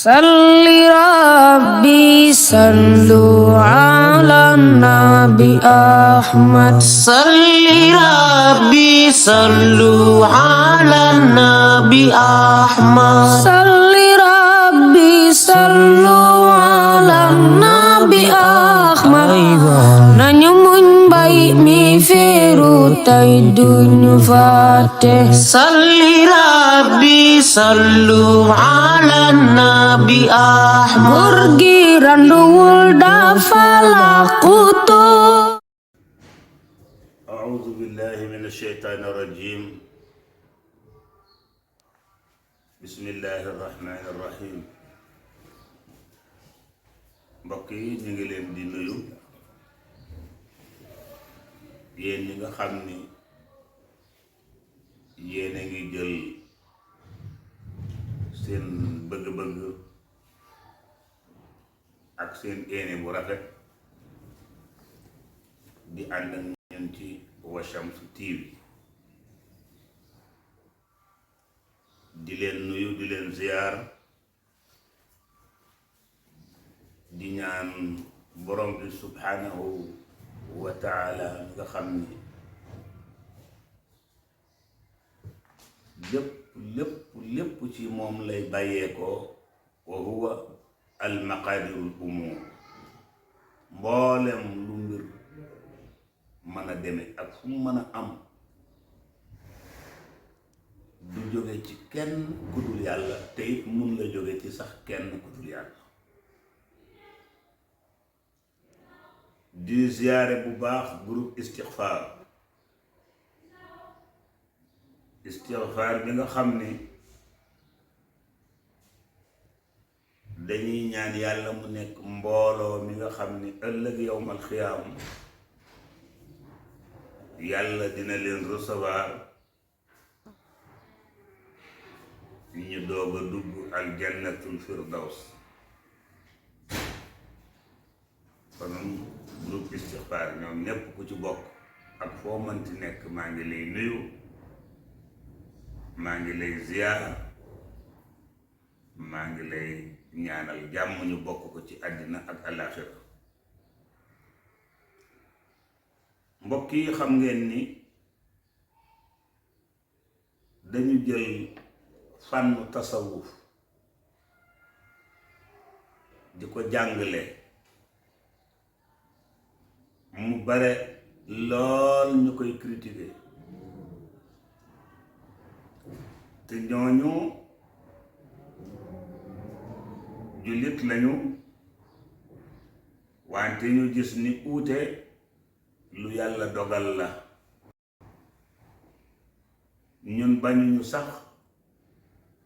salli rabbi sallu ala nabi Ahmad. salli rabbi sallu ala nabi Ahmad. salli rabbi sallu ala nabi Ahmad. nañu muñ mbay mi féeru tey duñu fàtte. salli rabbi sallu ala nabi Ahmad. góor gi randuwul dafa làqutu. أعوذ بالله من الشيطان الرجيم بسم الله الرحمن الرحيم mbokk yi ñu ngi leen di nuyu yéen ñi nga xam ni yéen a ngi jël seen bëgg-bëgg ak seen yéene bu rafet di ànd ak ñun ci Washamsu TV di leen nuyu di leen ziyaar di ñaan borom bi subhanahu wa taala nga xam ni lépp ci moom lay bàyyeekoo wa huwa al maqadirul umur mboolem lu mbir mën a deme ak fu mu mën a am du jóge ci kenn ku dul yàlla te it mun la jóge ci sax kenn ku dul yàlla. di ziyaare bu baax groupe istixfaar bi nga xam ni dañuy ñaan yàlla mu nekk mbooloo mi nga xam ni ëllëg yowmal xiyaam yàlla dina leen recevoir ñu doog a dugg aljannatul firdaws. kon groupe istixfaar ñoom ñépp ku ci bokk ak foo mënti nekk maa ngi lay nuyu maa ngi lay ziyaar maa ngi lay ñaanal jàmm ñu bokk ko ci àddina ak àllaaxira. mbokk yi xam ngeen ni dañu jël fànnu tasawuf di ko jàngale mu bare lool ñu koy critiquer te ñooñu jullit lañu wante ñu gis ni uute lu yàlla dogal la. ñun bañuñu sax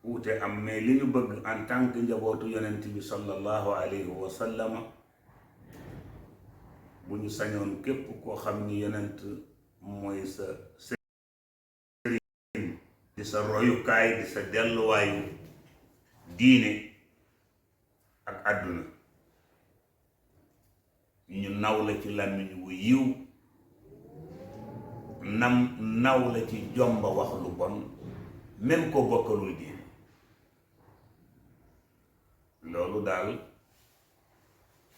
uute am mais li ñu bëgg en tant que njabootu yonent bi sallallahu alayhi wa sallama bu ñu sañoon képp koo xam ni yonent mooy sa sëriñ di sa royukaay di sa delluwaayu diine ak àdduna ñu naw la ci làmmiñ wu yiw naw la ci jomba wax lu bon même ko bokkalul diine. loolu daal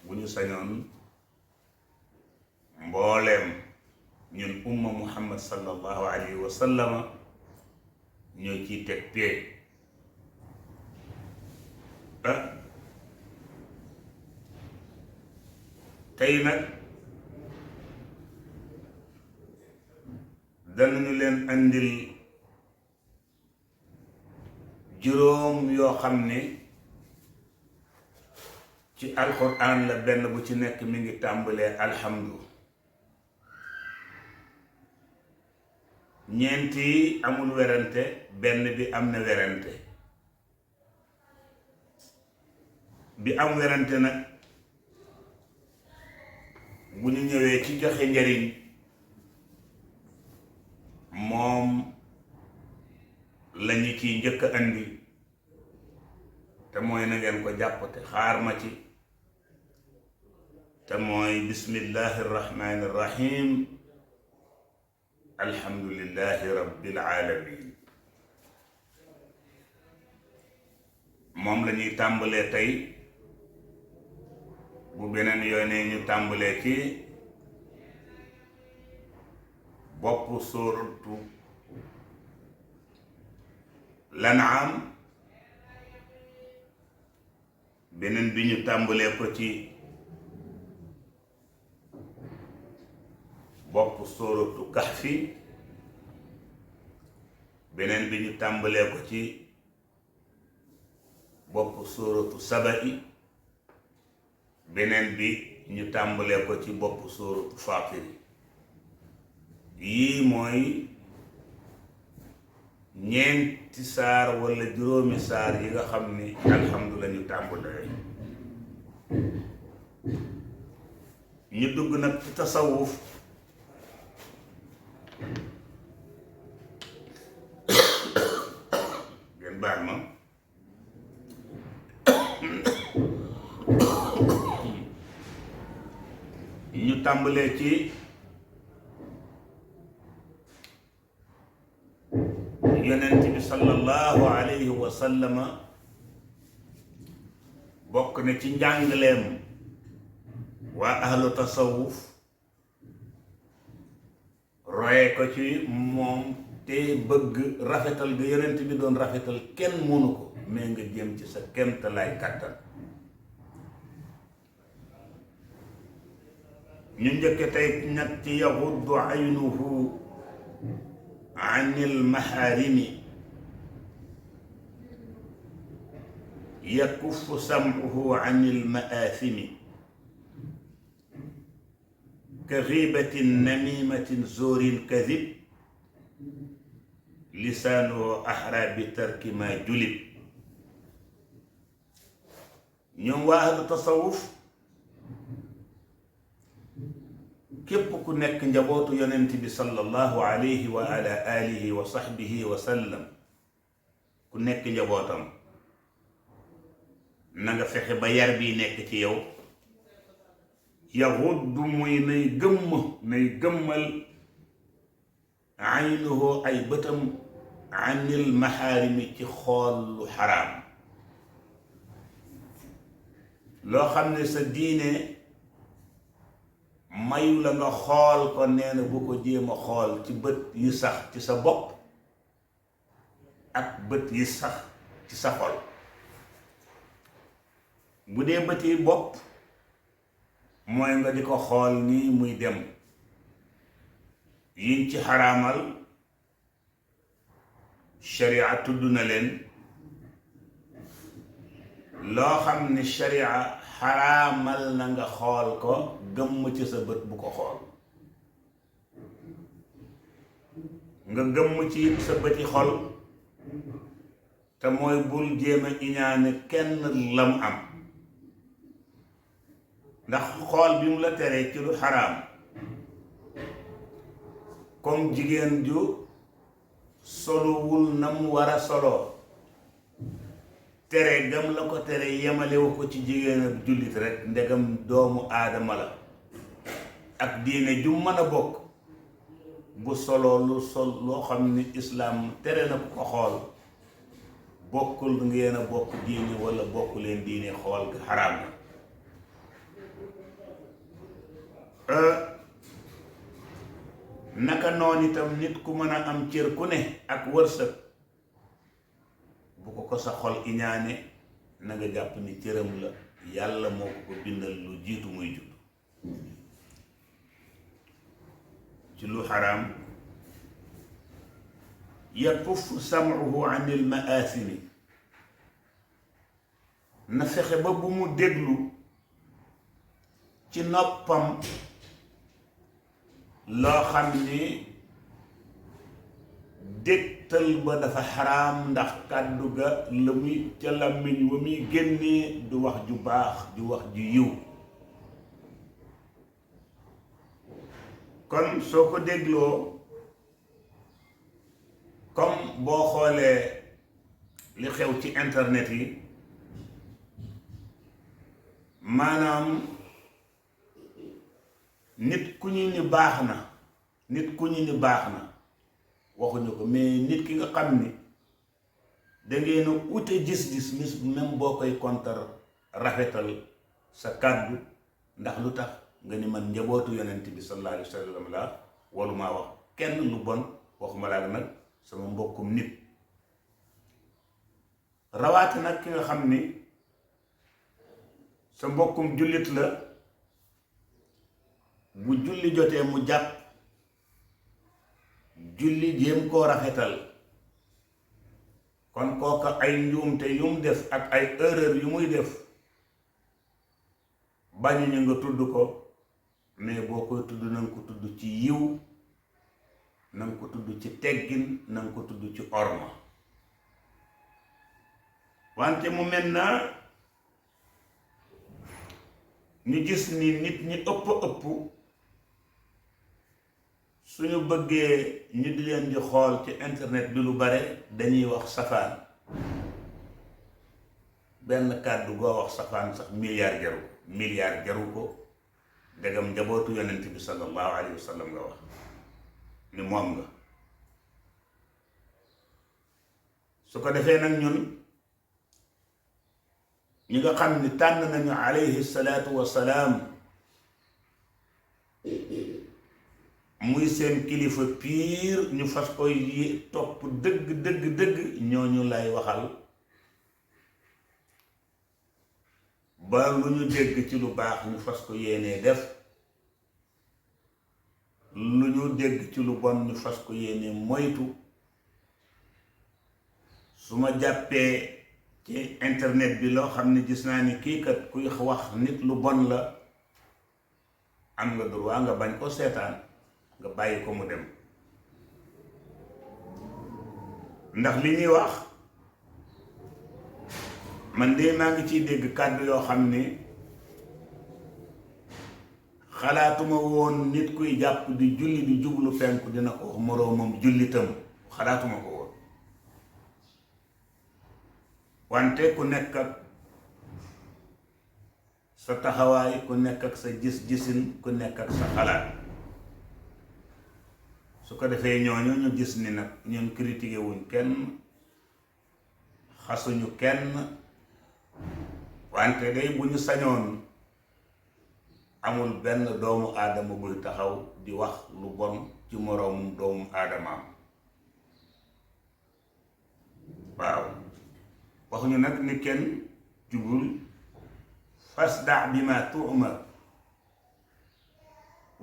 bu ñu sañoon mbooleem ñun umma muhammad sallallahu alayhi wa sallama ñoo ciy teg pee. tey nag danañu leen andil juróom yoo xam ne ci alquran la benn bu ci nekk mi ngi tàmbalee alhamdu. ñeent yi amul werante benn bi am na werante. bi am werante nag bu ñu ñëwee ci joxe njariñ moom lañu ciy njëkk a andi te mooy na ngeen ko jàpp te xaar ma ci te mooy bismillahi irrahmani irrahim alhamdulillahi rabbil alamin. moom la ñuy tàmbalee tey bu beneen yoonee ñu tàmbalee ci bopp suuratu Lan'am beneen bi ñu tàmbalee ko ci bopp suuratu Kahfi beneen bi ñu tàmbalee ko ci bopp suuratu Saba'i beneen bi ñu tàmbalee ko ci bopp suuratu Faatiri yii mooy ñeenti saar wala juróomi saar yi nga xam ni alhamdulilah ñu tàmbalee ñu dugg nag ci tasawuf ngeen baal ma ñu tàmbalee ci yonent bi sallallahu alayhi wa sallama bokk na ci njàngaleem waa ahlu tasawuf roye ko ci moom te bëgg rafetal ga yonent bi doon rafetal kenn mënu ko mais nga jëm ci sa kemtalaay kàttan ñu njëkke tey nag ci yaxuddu aynuhu anil maharimi yakuffu sam'uhu anil ma'athimi ka ghibatin namimatin zurin kadhib lisaanuhu ahra bi tarki ma julib ñoom waa ahlu tasawuf képp ku nekk njabootu yonent bi sallallahu alayhi wa ala alihi wa sahbihi wa sallam ku nekk njabootam na nga fexe ba yar bi nekk ci yow yaxuddu muy nay gëmmal aynuhu ay bëtam anil maxaarimi ci xool lu xaraam loo xam ne sa diine mayu la nga xool ko nee na bu ko jéem a xool ci bët yu sax ci sa bopp ak bët yi sax ci sa xol bu dee bët yi bopp mooy nga di ko xool nii muy dem yiñ ci xaraamal sharia tudd na leen loo xam ne sharia xaraamal na nga xool ko gëmm ci sa bët bu ko xool nga gëmm ci sa bëti xol te mooy bul jéem a iñaane kenn lam am ndax xool bi mu la teree ci lu xaraam comme jigéen ju solowul na mu war a soloo tere gam la ko tere yemalewu ko ci jigéen ak jullit rek ndegam doomu aadama la ak diine ju mën a bokk bu soloo lu sol loo xam ni islaam tere na ko xool bokkul ngeen a bokk diine wala bokk leen diine xool ga xaraam na naka noonu itam nit ku mën a am cër ku ne ak wërsëg bu ko sa xol iñaane na nga jàpp ni cëram la yàlla moo ko bindal lu jiitu muy judd ci lu xaraam yakuffu sam'uhu anil ma'athimi na fexe ba bu mu déglu ci noppam loo xam ni dégtal ba dafa xaraam ndax kàddu ga la muy ca làmmiñ wa muy génnee du wax ju baax du wax ju yiw kon soo ko dégloo comme boo xoolee li xew ci internet yi maanaam nit ku ñu ni baax na waxuñu ko mais nit ki nga xam ni da ngeen a ute gis-gis mis même boo koy kontar rafetal sa kàddu ndax lu tax nga ni man njabootu yonent bi sallallahu alayhi wa sallam la walu maa wax kenn lu bon waxuma laa nag sama mbokkum nit rawaati nag ki nga xam ni sa mbokkum jullit la bu julli jotee mu jàpp julli jéem koo rafetal kon kooka ay njuumte yu mu def ak ay erreur yu muy def bañu ñu nga tudd ko mais boo koy tudd na nga ko tudd ci yiw na nga ko tudd ci teggin na nga ko tudd ci orma wante mu mel na ñu gis ni nit ñi ëpp suñu bëggee ñu di leen di xool ci internet bi lu bare dañuy wax safaan benn kàddu goo wax safaan sax milliard jaru ko dagam njabootu yonent bi sallallahu alayhi wa sallam nga wax ni moom nga su ko defee nag ñun ñi nga xam ni tànn nañu alayhi salaatu wa salaam muy seen kilifa piir ñu fas koy topp dëgg ñooñu lay waxal ba lu ñu dégg ci lu baax ñu fas ko yéenee def lu ñu dégg ci lu bon ñu fas ko yéenee moytu su ma jàppee ci internet bi loo xam ne gis naa ni kii kat kuy wax nit lu bon la am nga droit nga bañ ko seetaan nga bàyyi ko mu dem ndax li ñuy wax man de maa ngi ciy dégg kàddu yoo xam ni xalaatuma woon nit kuy jàpp di julli di jublu penku dina ko wax moroomam jullitam xalaatuma ko woon wante ku nekk ak sa taxawaay ku nekk ak sa gis-gisin ku nekk ak sa xalaat su ko defee ñooñu ñu gis ni nag ñun critiqué wuñ kenn xasuñu kenn wante day bu ñu sañoon amul benn doomu aadama buy taxaw di wax lu bon ci moroomum doomu aadamaam waaw waxuñu nag ni kenn jubul fasda bima tu'mar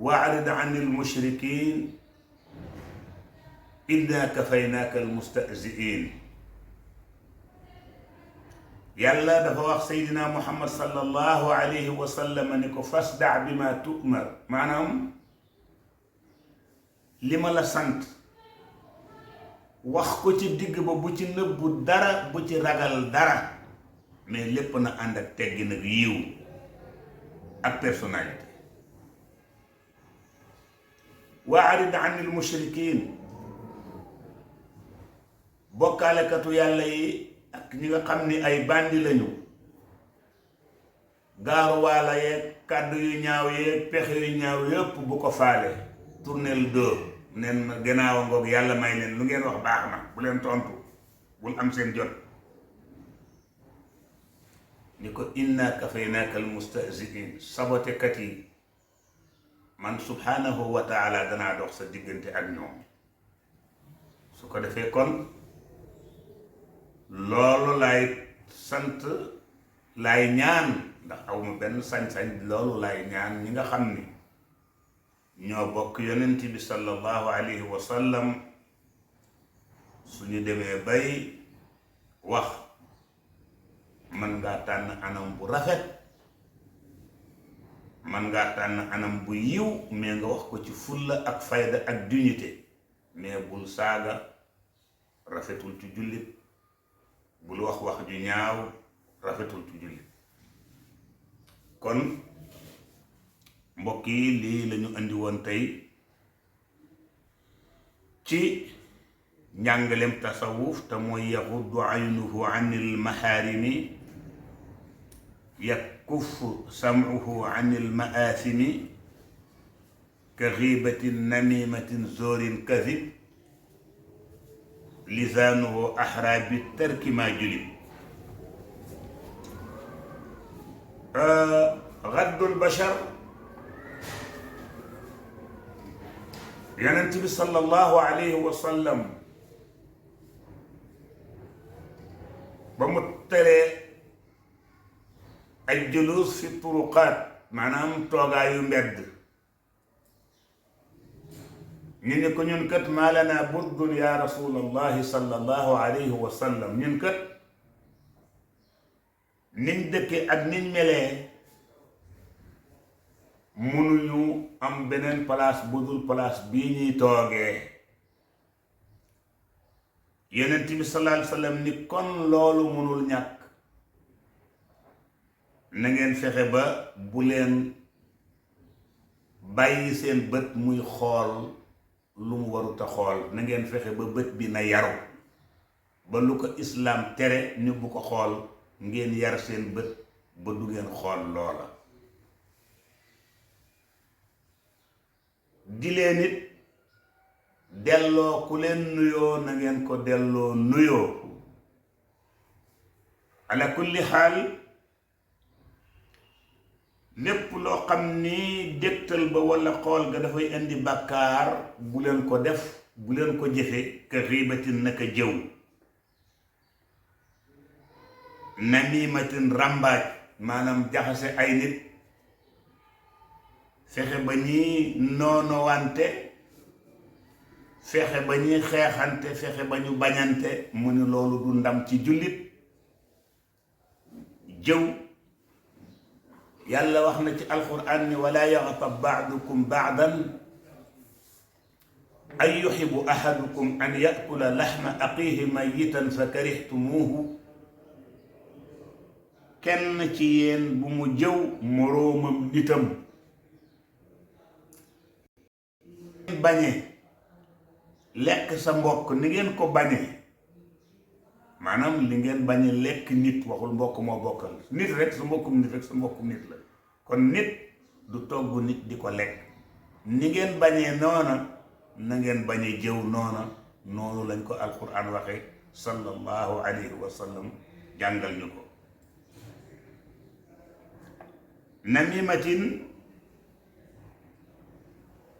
wa'rid 'anil mushrikin inna kafaynaaka almustahzi'in yàlla dafa wax seydina muhammad sallallahu alayhi wa sallam ni ko fasda bima tu'mar maanaam li ma la sant wax ko ci digg ba bu ci nëbbu dara bu ci ragal dara mais lépp na ànd ak teggi nag yiw ak personnalité wa'rid 'anil mushrikin bokkaalekatu yàlla yi ak ñi nga xam ni ay bandi lañu gaaruwaala yeeg kàddu yu ñaaw yeeg pexe yu ñaaw yépp bu ko faale tournel dóor nen ma gannaaw a ngoog yàlla may leen lu ngeen wax baax na bu leen tontu bul am seen jot ni ko inna kafaynaaka al mustahziin sabotekat yi man subhanahu wa taala danaa dox sa diggante ak ñoom su ko defee kon loolu laay sant laay ñaan ndax awma benn sañ-sañ loolu laay ñaan ñi nga xam ni ñoo bokk yonent bi sallallahu alayhi wa sallam suñu demee bay wax man ngaa tànn anam bu rafet man ngaa tànn anam bu yiw mais nga wax ko ci fulla ak fayda ak dignité mais bul saaga rafetul ci jullit bul wax wax ju ñaaw rafetul ci jullit kon mbokk yi lii lañu andi woon tey ci njàngalem tasawuf te mooy yaxuddu aynuhu anil maharimi yakuffu sam'uhu anil ma'athimi ka ghibatin namimatin zorin kadhib lisaanuhu ahraa bi tarki ma julib. gaddul bashar yonent bi sallallahu alayhi wa sallam ba mu teree ay julus fi turuqaat maanaam toogaayu mbedd, ñu ne ko ñun kat maa lanaa buddun ya rasulallahi sallallahu alayhi wa sallam, ñun kat niñ dëkke ak niñ melee mënuñu am beneen place bu dul place bii ñuy toogee. yonent bi sallallahu alayhi wa sallam ni kon loolu mënul ñàkk, na ngeen fexe ba bu leen bàyyi seen bët muy xool lu mu warut a xool, na ngeen fexe ba bët bi na yaru ba lu ko islaam tere ñu bu ko xool, ngeen yar seen bët ba du ngeen xool loola. di leen it delloo ku leen nuyoo na ngeen ko delloo nuyoo. ala kulli xaal lépp loo xam ni dégtal ba walla xool ga dafay indi bàkkaar bu leen ko def, bu leen ko jëfe. ka xiibatin naka jëw, namimatin ràmbaaj maanaam jaxase ay nit, fexe ba ñuy noonowante, fexe ba ñuy xeexante, fexe ba ñu bañante. mu ni loolu du ndam ci jullit. jëw yàlla wax na ci alquran ni wala yaxtab baadukum baadan an yuxibu ahadukum an yakula laxma aqihi mayitan fa karihtumuuhu. kenn ci yéen bu mu jëw moroomam nitam. bañe lekk sa mbokk ni ngeen ko bañe, maanaam li ngeen bañe lekk nit, waxul mbokk moo bokkal nit rek, sa mbokkum nit rek sa mbokkum nit la. kon nit du togg nit di ko lekk. ni ngeen bañee noona na ngeen bañe jëw noona. noonu lañ ko alquran waxe sallallahu alayhi wa sallam jàngal ñu ko. namimatin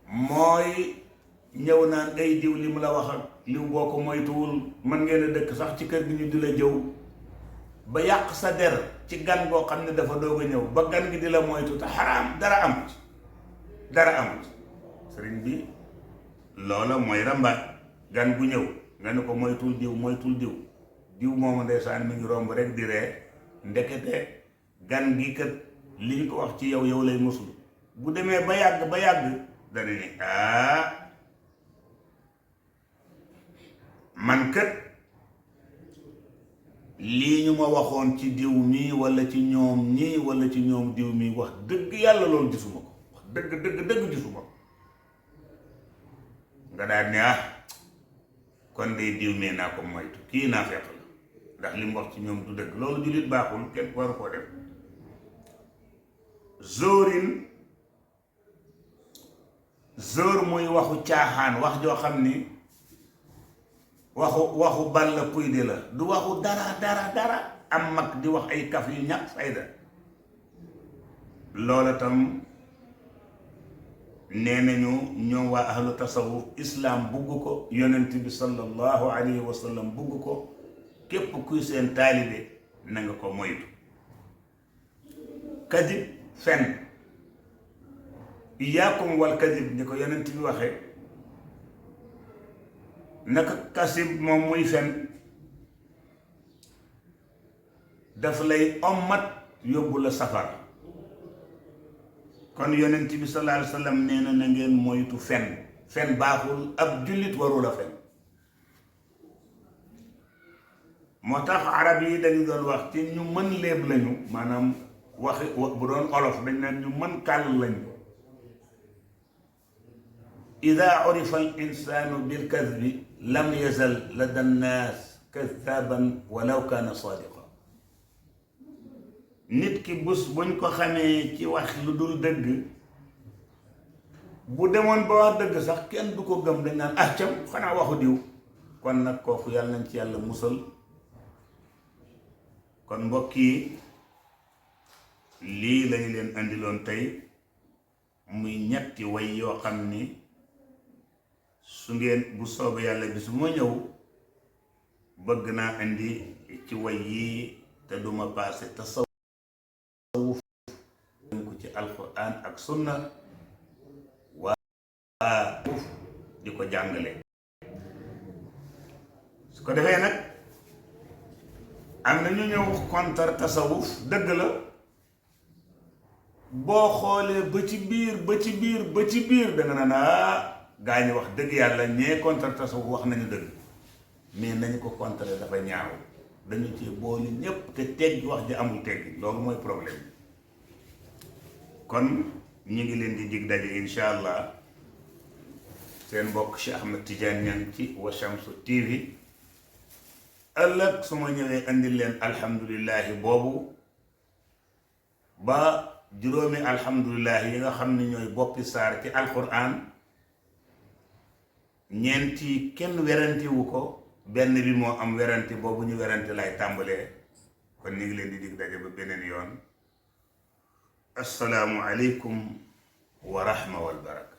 mooy ñëw naan ay diw li mu la wax ak liw boo ko moytuwul mën ngeen a dëkk sax ci kër gi ñu di la jëw ba yàq sa der ci gan goo xam ne dafa doog a ñëw ba gan gi di la moytu te xaraam dara amut, dara amut. sëriñ bi loola mooy rambaaj. gan gu ñëw nga ne ko moytul diw, moytul diw, diw moomu ndeysaan mi ngi romb rek di ree, ndekete gan gi kat li ñu ko wax ci yow yow lay musul. bu demee ba yàgg dana ni man kat lii ñu ma waxoon ci diw mii walla ci ñoom ñii walla ci ñoom diw mii wax dëgg yàlla loolu gisuma ko, wax dëgg gisuma ko. nga daal ne kon day diw mii naa ko moytu, kii naa fekk la ndax li mu wax ci ñoom du dëgg. loolu jullit baaxul, kenn waru koo def. zoor muy waxu caaxaan, wax joo xam ni waxu balla puy di la, du waxu dara am mag di wax ay kaf yu ñàkk fayda. loola tam nee nañu ñoom waa ahlu tasawuf islaam bugg ko, yonent bi sallallahu alayhi wa sallam bugg ko. képp kuy seen taalibe na nga ko moytu. kadib fen, iyaakum wal kadib ni ko yonent bi waxee. naka kasib moom muy fen daf lay ommat yóbbu la safar. kon yonent bi sallallahu alayhi wa sallam nee na na ngeen moytu fen. fen baaxul, ab jullit warul a fen. moo tax arab yi dañu doon wax ci ñu mën léeb lañu, maanaam waxi bu doon olof dañ naan ñu mën kàll lañu. ida urifa al insanu bil kadbi lam yazal lada nnaas kadaaban walaw kaana sadiqa. nit ki bés buñ ko xamee ci wax lu dul dëgg, bu demoon ba wax dëgg sax kenn du ko gëm, dañ naan cam xanaa waxu diw. kon nag kooku yàlla nañ ci yàlla musal. kon mbokk yi lii lañu leen andiloon tey muy ñetti way yoo xam ni su ngeen bu soobee yàlla bis bu ma ñëw bëgg naa indi ci way yii te duma paase tasawuf ko ci alquran ak sunna waa di ko jàngale. su ko defee nag am na ñu ñëw contre tasawuf dëgg la boo xoolee ba ci biir da nga naan gaa ñi wax dëgg yàlla ñee contre tasawuf wax nañu dëgg mais nañu ko contre dafa ñaaw dañu ci boole ñépp te tegg wax ji amul tegg loolu mooy problème. kon ñu ngi leen di dig daje insha allah seen mbokk Cheikh Ahmed Tidiane Niang ci Washamsu TV ëllëg su ma ñëwee andil leen alhamdulillahi boobu ba juróomi alhamdulillahi yi nga xam ne ñooy boppi saar ci alquran ñeenti kenn werantiwu ko benn bi moo am weranti boobu ñu weranti lay tàmbalee. kon ñu ngi leen di dig daje ba beneen yoon. assalaamu aleykum wa rahma wal baraka.